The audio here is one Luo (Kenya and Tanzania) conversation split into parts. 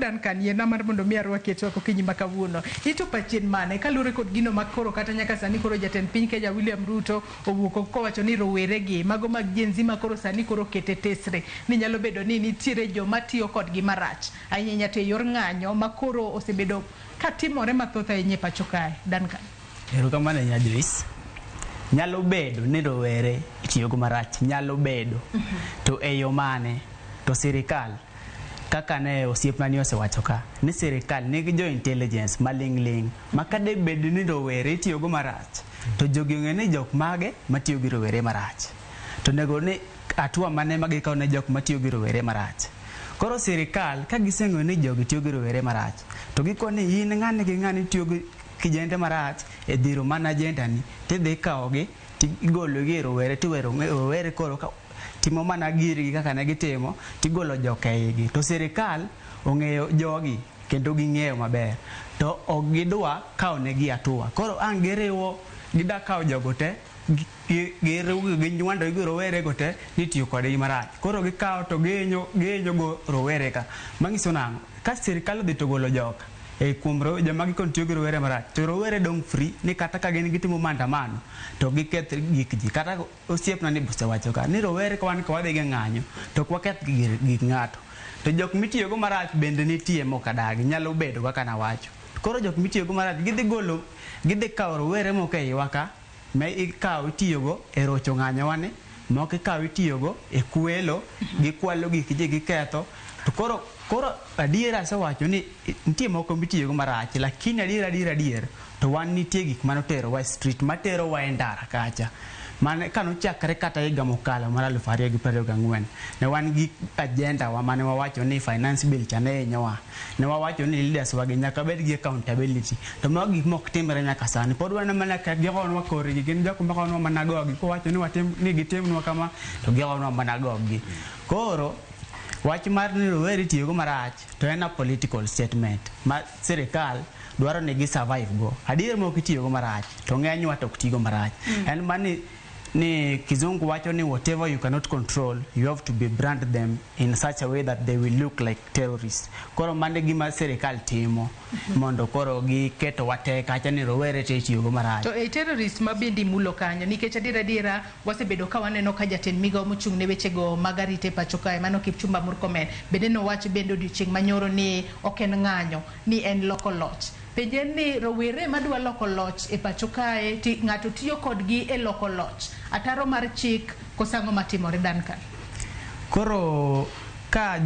Duncan, yiena mar mondo mi arwaki e twak okinyi ma kawuono. Ito pachien mane kaluwore kod gino ma koro kata nyaka sani koro jatend piny Kenya William Ruto owuok kowacho ni rowere gi mago mag Gen Z ma koro sani koro kete tesre ni nyalo bedo ni nitiere joma tiyo kodgi marach ahinya to e yor ng'anyo ma koro osebedo katimore mathoth ahinya e pacho kae. Duncan. Erokamano ahinya, Joyce. Nyalo bedo ni rowere itiyogo marach, nyalo bedo. To e yo mane? To sirikal, kaka ne osiepna ni osewacho ka, ni sirikal nigi jo intelligence maling' ling' ma kade bed ni rowere itiyogo marach, to jogi ong'e ni jok mage matiyo gi rowere marach. To onego ni hatua mane ma gikawo ne jok matiyo gi rowere marach. Koro sirikal ka giseng'eyo ni jogi tiyo gi rowere marach, to gikoni in ng'ani gi ng'ani tiyo gi kijende marach e dhiro mana agenda ni, tidhi ikawogi tigologi e rowere, tiwero rowere koro ka timo mana girgi kaka ne gitimo, tigolo jok e igi. To sirikal ong'eyo jogi kendo ging'eyo maber, to ok gidwa kawo negi hatua. Koro ang' giriwo gida kawo jogo te, giriwo ginywando gi rowere go te ni tiyo kodgi marach. Koro gikawo to gihinyo go rowere ka. Manyiso nang'o? Ka sirikal odhi to golo joka e kuom joma gikoni tiyo gi rowere marach, to rowere dong' free ni kata ka gin gitimo maandamano to giketh gik ji. Kata osiepna ni osewacho ka ni rowere ka wan ka wadhi gi ng'anyo to ok waketh gik ng'ato. To jok mitiyogo marach bende nitie mok adagi, nyalo bedo kaka nawacho. Koro jok mitiyogo marach gidhi golo, gidhi kawo rowere moko e iwa ka ma ikawo itiyogo e rocho ng'anyowa ni, moko ikawo itiyogo e kwelo, gikwalo gik ji, giketho. To koro adiera asewacho ni nitie moko mitiyogo marach, lakini adier adier adier to wan nitie gik manoterowa e street, materowa e ndara kacha. Mane kanochakre kata higa mokalo mar 2024, ne wan gi agenda wa mane wawacho ni finance bill cha ne hinyowa. Ne wawacho ni leaders wagi nyaka bed gi accountability. To mago gik mok timre nyaka sani. Pod wan mana ka gigonwa korgi, gin jok magonwa mana gogi. Kowacho ni watim ni gitimnwa kama, to gigonwa mana gogi. Koro wach mar ni rowere itiyogo marach to en a political statement ma sirikal dwaro ni gi survive go. Adier moko itiyogo marach, to ng'enywa to ok tigo marach. En mani ni kizungu wacho ni whatever you cannot control, you have to be brand them in such a way that they will look like terrorists. Koro mano e gima sirikal timo mondo koro giketo wate kacha ni rowere te itiyogo marach. To e terrorist ma bende imulo kanyo, nikech adiera adiera wasebedo ka waneno ka jatend migawo mochung' ne wechego mag arita e pacho kae, mano Kipchumba Murkomen, bende nowacho bende odiochieng' manyoro ni ok en ng'anyo, ni en loko loch. Penjo en ni rowere madwa loko loch e pacho kae, ti ng'ato tiyo kodgi e loko loch. Ataro mar chik koso ang'o matimore, Duncan? Koro ka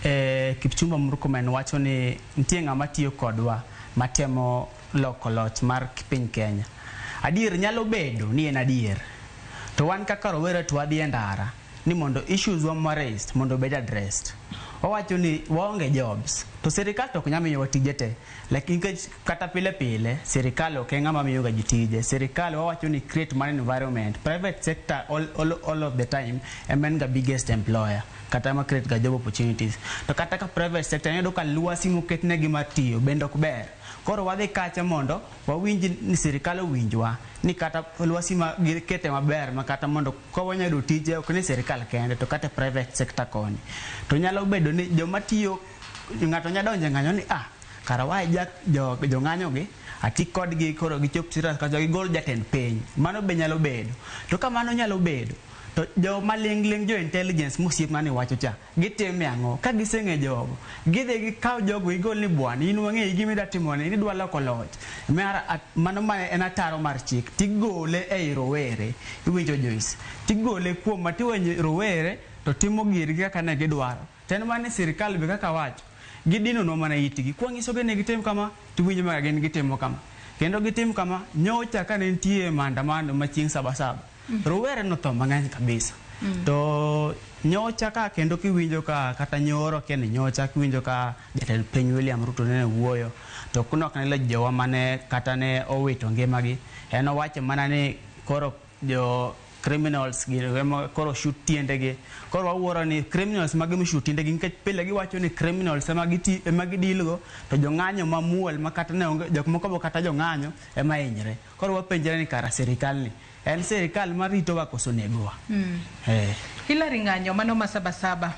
Kipchumba Murkomen wacho ni nitie ng'ama tiyo kodwa matemo loko loch mar piny Kenya. Adier nyalo bedo ni en adier. To wan kaka rowere to wadhi e ndara ni mondo issues wa ma raised mondo obed addressed. Wawacho ni waonge jobs to sirikal to ok nyal miyowa tije te. Lakini nikech kata pile pile sirikal ok e ng'ama miyo ga ji tije. Sirikal wawacho ni create man environment. Private sector all of the time ema en ga biggest employer, kata ma create ga job opportunities. To kata ka private sector iyudo ka lwasi moketnegi mar tiyo bende ok ber. Koro wadhi kacha mondo wawinj ni sirikal owinjwa ni kata lwasi ma gikete maber ma kata mondo ka wanyalo yudo tije, ok ni sirikal kende to kata private sector koni. To nyalo bedo ni joma tiyo, ng'ato nyalo donjo e ng'anyo ni ah, kara wa jong'anyo gi ati kodgi koro gichop serious kacha gigol jatend piny. Mano be nyalo bedo. To ka mano nyalo bedo, to joma ling' ling', jo intelligence mosiepna ni wacho cha, gitime ang'o? Ka giseng'e jogo, gidhi gikaw jogo gigol ni bwana in wang'eyi gima idwa timone, in idwa loko loch. Mar mano ma en ataro mar chik, tigole ei rowere. Iwinjo, Joyce? Tigole kuom ma tiwenyo rowere to timo girgi kaka ne gidwaro. To en mana ni sirikal be kaka wacho, gidinonwa mana itgi. Kwanyisogi ni gitim kama, tiwinjo mana gin gitimo kama. Kendo gitim kama, nyocha kane nitie maandamano ma chieng' Sabasaba, rowere notho mang'eny kabisa. To nyocha ka kendo kiwinjo ka kata nyoro kia ni nyocha kiwinjo ka jatend piny William Ruto nene wuoyo, to nok ne jowa mane kata ne owito ngimagi, en owacho mana ni koro jo criminals gi ema koro shoot tiendegi. Koro wawuoro ni criminals mage mishoot tiendegi, nikech pile giwacho ni criminals ema giti ema gideal go, to jong'anyo mamuol ma kata ne onge jok moko bo kata jong'anyo ema hinyre. Koro wapenjre ni kara sirikal ni en sirikal maritowa koso negowa? Hillary, ng'anyo mano ma Sabasaba.